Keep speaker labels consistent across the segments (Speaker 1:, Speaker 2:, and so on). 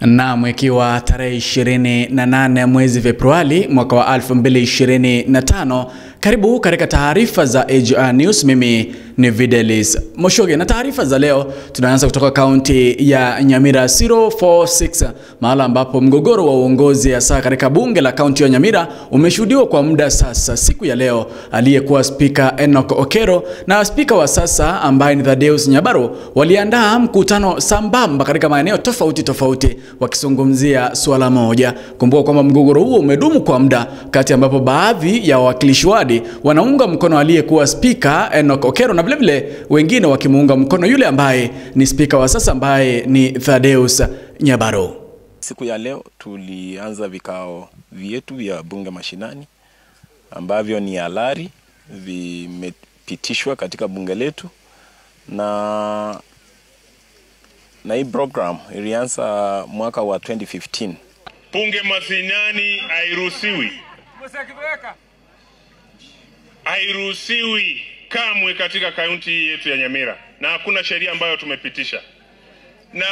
Speaker 1: Naam, ikiwa tarehe 28 mwezi Februari mwaka wa 2025, karibu katika taarifa za AGR News. Mimi ni Videlis Moshoge, na taarifa za leo tunaanza kutoka kaunti ya Nyamira 046, mahala ambapo mgogoro wa uongozi hasa katika bunge la kaunti ya Nyamira umeshuhudiwa kwa muda sasa. Siku ya leo aliyekuwa spika Enoch Okero na spika wa sasa ambaye ni Thaddeus Nyabaro waliandaa mkutano sambamba katika maeneo tofauti tofauti wakizungumzia swala moja. Kumbuka kwamba mgogoro huo umedumu kwa muda, kati ambapo baadhi ya wawakilishi wadi wanaunga mkono aliyekuwa spika Enoch Okero na vile wengine wakimuunga mkono yule ambaye ni spika wa sasa ambaye ni Thaddeus Nyabaro.
Speaker 2: Siku ya leo tulianza vikao vyetu vya bunge mashinani ambavyo ni halali, vimepitishwa katika bunge letu, na hii program ilianza mwaka wa 2015.
Speaker 3: Bunge mashinani hairuhusiwi. Hairuhusiwi kamwe katika kaunti yetu ya Nyamira, na hakuna sheria ambayo tumepitisha. Na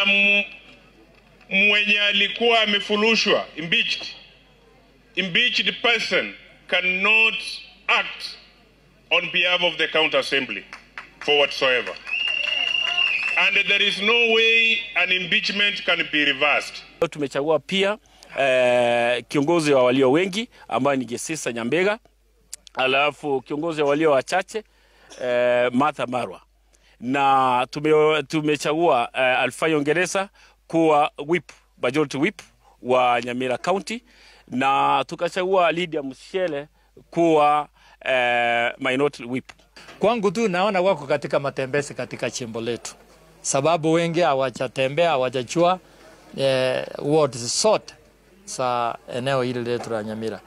Speaker 3: mwenye alikuwa amefulushwa, impeached person cannot act on behalf of the county assembly for whatsoever. And there is no way an impeachment can be reversed.
Speaker 4: Tumechagua pia kiongozi wa walio wengi ambaye ni Gesisa Nyambega, alafu kiongozi wa walio wachache Martha Marwa, na tumechagua Alfayo Ngeresa kuwa whip, majority whip wa Nyamira County, na tukachagua Lydia Mushele kuwa minority whip.
Speaker 5: Kwangu tu naona wako katika matembezi katika chimbo letu, sababu wengi hawajatembea, hawajajua ward zote za eneo hili letu la Nyamira.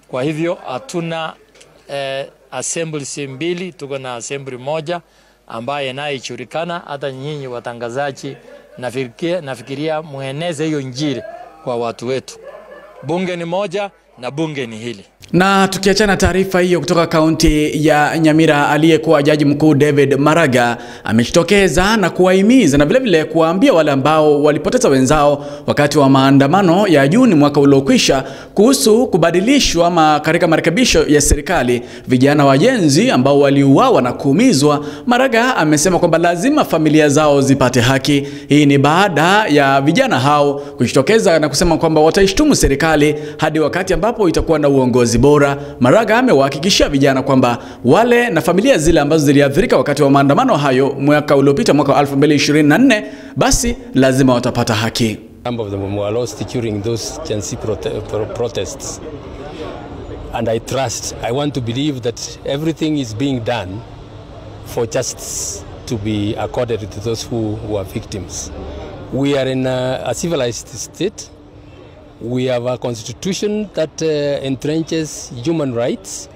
Speaker 5: Kwa hivyo hatuna assembly mbili, tuko na assembly moja ambaye inayojulikana. Hata nyinyi watangazaji nafikiria mueneze hiyo injili kwa watu wetu. Bunge ni moja na bunge ni hili.
Speaker 1: Na tukiachana taarifa hiyo kutoka kaunti ya Nyamira, aliyekuwa jaji mkuu David Maraga amejitokeza na kuwahimiza na vilevile kuwaambia wale ambao walipoteza wenzao wakati wa maandamano ya Juni mwaka uliokwisha kuhusu kubadilishwa ama katika marekebisho ya serikali vijana wajenzi ambao waliuawa na kuumizwa. Maraga amesema kwamba lazima familia zao zipate haki. Hii ni baada ya vijana hao kujitokeza na kusema kwamba wataishtumu serikali hadi wakati ambapo itakuwa na uongozi bora. Maraga amewahakikishia vijana kwamba wale na familia zile ambazo ziliathirika wakati wa maandamano hayo mwaka uliopita, mwaka 2024, basi lazima watapata haki.
Speaker 6: Some of them were lost during those Gen Z protests. And I want to believe that everything is being done for justice to be accorded to those who were victims. We are in a civilized state. We have a constitution that entrenches human rights.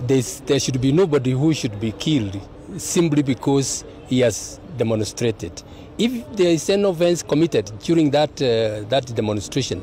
Speaker 6: There should be nobody who should be killed simply because he has demonstrated. If there is an offense committed during that demonstration,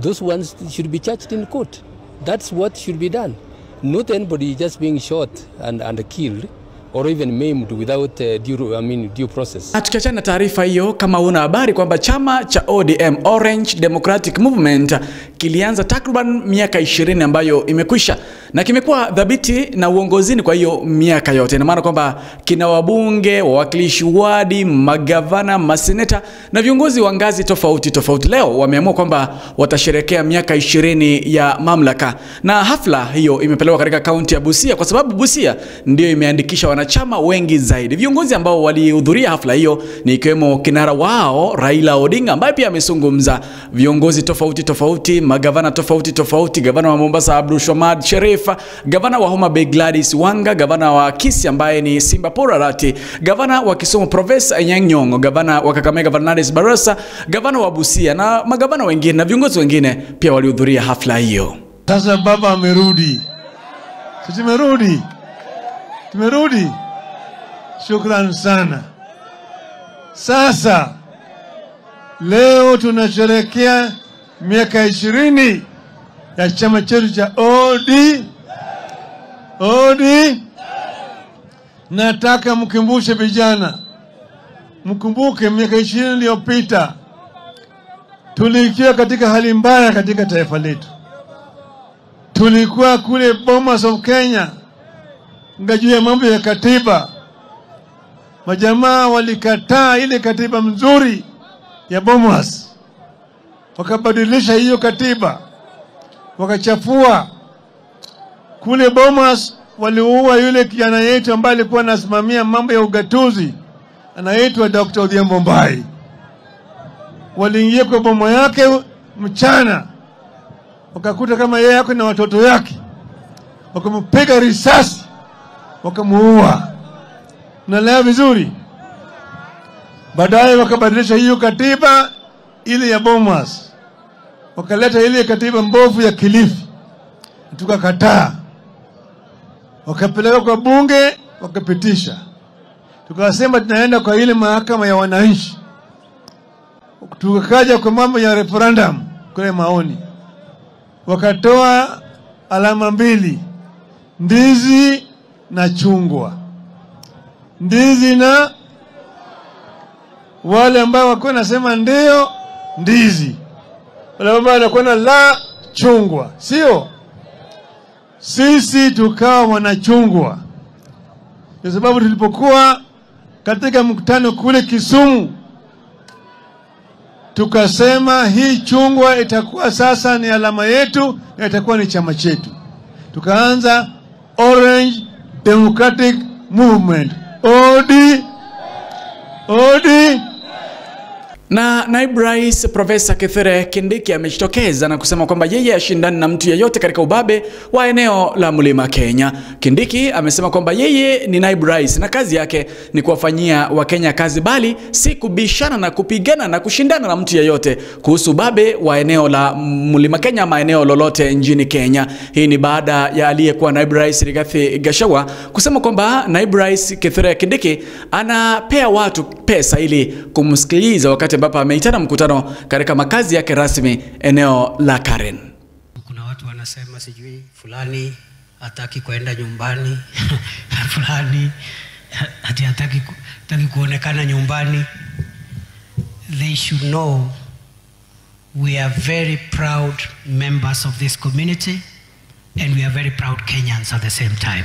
Speaker 6: those ones should be charged in court. That's what should be done. Not anybody just being shot and killed or even maimed without due process.
Speaker 1: Tukiachana na taarifa hiyo, kama una habari kwamba chama cha ODM, Orange Democratic Movement, kilianza takriban miaka 20 ambayo imekwisha na kimekuwa dhabiti na uongozini kwa hiyo miaka yote. Ina maana kwamba kina wabunge, wawakilishi wadi, magavana, maseneta na viongozi wa ngazi tofauti tofauti. Leo wameamua kwamba watasherehekea miaka 20 ya mamlaka, na hafla hiyo imepelekwa katika kaunti ya Busia kwa sababu Busia ndio imeandikisha wanachama wengi zaidi. Viongozi ambao walihudhuria hafla hiyo ni ikiwemo kinara wao Raila Odinga ambaye pia amezungumza, viongozi tofauti tofauti, magavana tofauti tofauti, gavana wa Mombasa Abdul Swamad Sharif, gavana wa Homa Bay Gladys Wanga, gavana wa Kisii ambaye ni Simba Porarati, gavana wa Kisumu Professor Anyang' Nyong'o, gavana wa Kakamega Fernandes Barasa, gavana wa Busia na magavana wengine na viongozi wengine pia walihudhuria hafla hiyo.
Speaker 7: Sasa baba amerudi. Tumerudi. Tumerudi. Shukran sana. Sasa leo tunasherehekea miaka 20 ya chama chetu cha OD. Nataka mkumbushe vijana, mkumbuke miaka 20 iliyopita Tuliikia katika hali mbaya katika taifa letu. Tulikuwa kule Bomas of Kenya, ngajua mambo ya katiba. Majamaa walikataa ile katiba mzuri ya Bomas, wakabadilisha hiyo katiba, wakachafua. Kule Bomas waliua yule kijana yetu ambaye alikuwa anasimamia mambo ya ugatuzi, anaitwa Dr. Odhiambo Mbai. Waliingia kwa boma yake mchana, wakakuta kama yeye yako na watoto yake, wakampiga risasi, wakamuua. Naelewa vizuri? Baadaye wakabadilisha hiyo katiba ile ya Bomas, wakaleta ile katiba mbovu ya Kilifi, tukakataa. Wakapeleka kwa bunge, wakapitisha. Tukasema tunaenda kwa ile mahakama ya wananchi. Tukakaja kwa mambo ya referendum, kule maoni. Wakatoa alama mbili, ndizi na chungwa. Ndizi na wale ambao walikuwa nasema ndio ndizi, wale ambao walikuwa na la chungwa, sio? Sisi tukawa wanachungwa. Kwa sababu tulipokuwa katika mkutano kule Kisumu, tukasema hii chungwa itakuwa sasa ni alama yetu na itakuwa ni chama chetu. Tukaanza Orange Democratic Movement, OD OD.
Speaker 1: Na naibu rais Profesa Kithure Kindiki amejitokeza na kusema kwamba yeye hashindani na mtu yeyote katika ubabe wa eneo la Mlima Kenya. Kindiki amesema kwamba yeye ni naibu rais na kazi yake ni kuwafanyia Wakenya kazi, bali si kubishana na kupigana na kushindana na mtu yeyote kuhusu ubabe wa eneo la Mlima Kenya ama eneo lolote nchini Kenya. Hii ni baada ya aliyekuwa naibu rais Rigathi Gachagua kusema kwamba naibu rais Kithure Kindiki anapea watu pesa ili kumsikiliza wakati ambapo ameitana mkutano katika makazi yake rasmi eneo la Karen.
Speaker 8: Kuna watu wanasema sijui fulani hataki kwenda nyumbani, fulani hataki kuonekana nyumbani. They should know we are very proud members of this community and we are very proud Kenyans at the same time.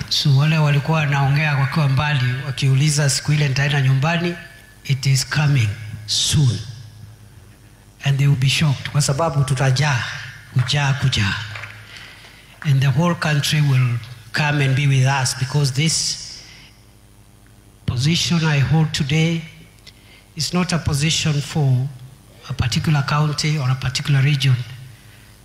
Speaker 8: So wale walikuwa wanaongea wakiwa mbali wakiuliza siku ile nitaenda nyumbani, it is coming soon. And they will be shocked kwa sababu tutajaa, kujaa, kujaa. And the whole country will come and be with us because this position I hold today is not a position for a particular county or a particular region.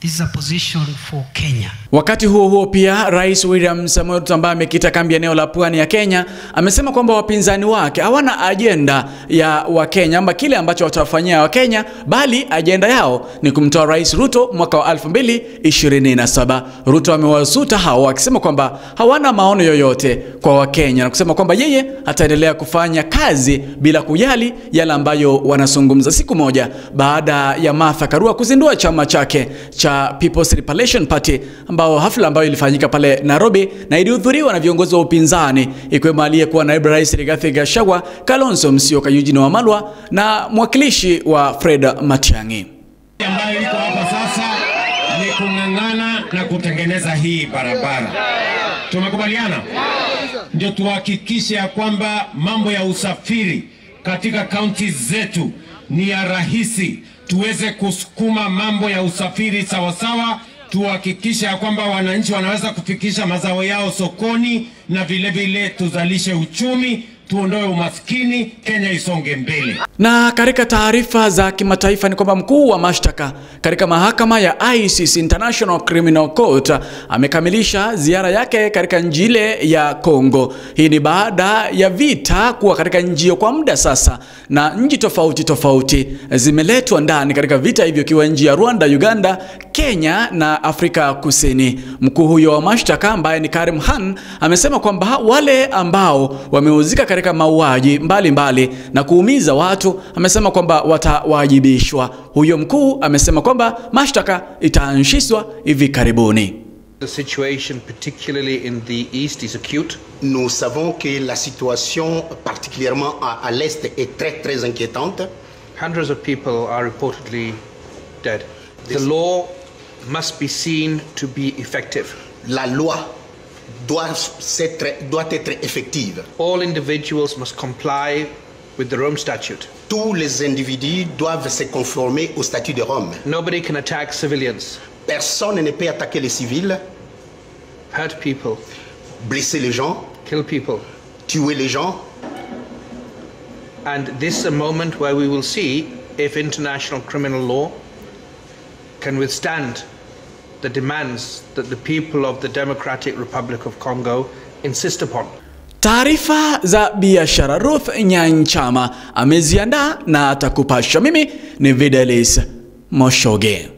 Speaker 8: This is a position for Kenya.
Speaker 1: Wakati huo huo pia Rais William Samoei Ruto ambaye amekita kambi eneo la Pwani ya Kenya amesema kwamba wapinzani wake hawana ajenda ya Wakenya ama kile ambacho watawafanyia Wakenya, bali ajenda yao ni kumtoa Rais Ruto mwaka wa 2027. Ruto amewasuta hao akisema kwamba hawana maono yoyote kwa Wakenya na kusema kwamba yeye ataendelea kufanya kazi bila kujali yale ambayo wanazungumza. Siku moja baada ya Martha Karua kuzindua chama chake cha People's Liberation Party, ambao hafla ambayo ilifanyika pale Nairobi na ilihudhuriwa na viongozi wa upinzani ikiwemo aliyekuwa naibu rais Rigathi Gachagua, Kalonzo Musyoka, Eugene Wamalwa na mwakilishi wa Fred Matiang'i.
Speaker 9: Ambayo iko hapa sasa ni kung'ang'ana na kutengeneza hii barabara. Tumekubaliana? Ndio tuhakikishe ya kwamba mambo ya usafiri katika kaunti zetu ni ya rahisi, tuweze kusukuma mambo ya usafiri sawasawa, tuhakikishe ya kwamba wananchi wanaweza kufikisha mazao yao sokoni, na vile vile tuzalishe uchumi, tuondoe umaskini, Kenya isonge mbele.
Speaker 1: Na katika taarifa za kimataifa ni kwamba mkuu wa mashtaka katika mahakama ya ICC International Criminal Court amekamilisha ziara yake katika nchi ile ya Kongo. Hii ni baada ya vita kuwa katika nchi hiyo kwa muda sasa, na nchi tofauti tofauti zimeletwa ndani katika vita hivyo, ikiwa nchi ya Rwanda, Uganda, Kenya na Afrika Kusini. Mkuu huyo wa mashtaka ambaye ni Karim Khan amesema kwamba wale ambao wamehusika katika mauaji mbalimbali na kuumiza watu, amesema kwamba watawajibishwa. Huyo mkuu amesema kwamba mashtaka itaanzishwa hivi karibuni.
Speaker 10: The situation, particularly in the east, is acute.
Speaker 11: Nous savons que la situation, particulièrement à l'est, est très très inquiétante.
Speaker 10: Hundreds of people are reportedly dead. The law must be seen to be effective.
Speaker 11: La loi doit être effective.
Speaker 10: All individuals must comply with the Rome Statute.
Speaker 11: Tous les individus doivent se conformer au statut de Rome.
Speaker 10: Nobody can attack civilians.
Speaker 11: Personne ne peut attaquer les civils,
Speaker 10: hurt people,
Speaker 11: blesser les gens,
Speaker 10: kill people,
Speaker 11: tuer les gens.
Speaker 10: And this is a moment where we will see if international criminal law can withstand the demands that the people of the Democratic Republic of Congo insist upon.
Speaker 1: Taarifa za biashara Ruth Nyanchama ameziandaa na atakupasha. Mimi ni Videlis Moshoge.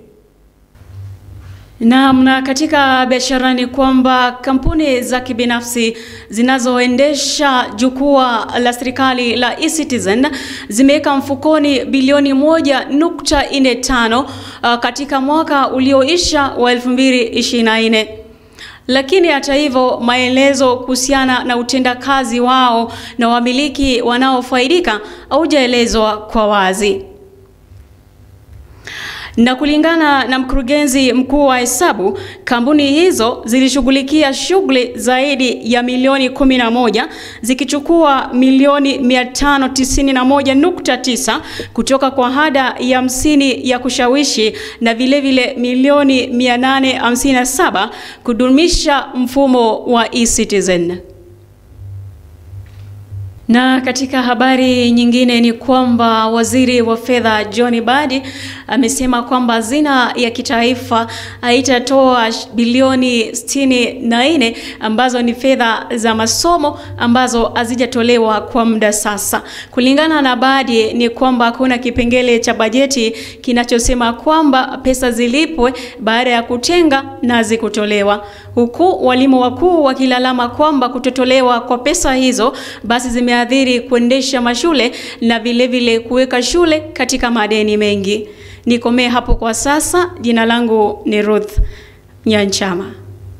Speaker 12: Naam, na katika biashara ni kwamba kampuni za kibinafsi zinazoendesha jukwaa la serikali la eCitizen zimeweka mfukoni bilioni 1.45 katika mwaka ulioisha wa 2024. Lakini hata hivyo, maelezo kuhusiana na utendakazi wao na wamiliki wanaofaidika haujaelezwa kwa wazi. Na kulingana na mkurugenzi mkuu wa hesabu, kampuni hizo zilishughulikia shughuli zaidi ya milioni 11 zikichukua milioni 591.9 kutoka kwa ada ya 50 ya kushawishi na vile vile milioni 857 kudumisha mfumo wa eCitizen. Na katika habari nyingine ni kwamba waziri wa fedha John Mbadi amesema kwamba hazina ya kitaifa haitatoa bilioni 64 ambazo ni fedha za masomo ambazo hazijatolewa kwa muda sasa. Kulingana na Mbadi ni kwamba kuna kipengele cha bajeti kinachosema kwamba pesa zilipwe baada ya kutenga na zikutolewa, huku walimu wakuu wakilalama kwamba kutotolewa kwa pesa hizo basi zimeathiri kuendesha mashule na vile vile kuweka shule katika madeni mengi. Nikomee hapo kwa sasa. Jina langu ni Ruth Nyanchama.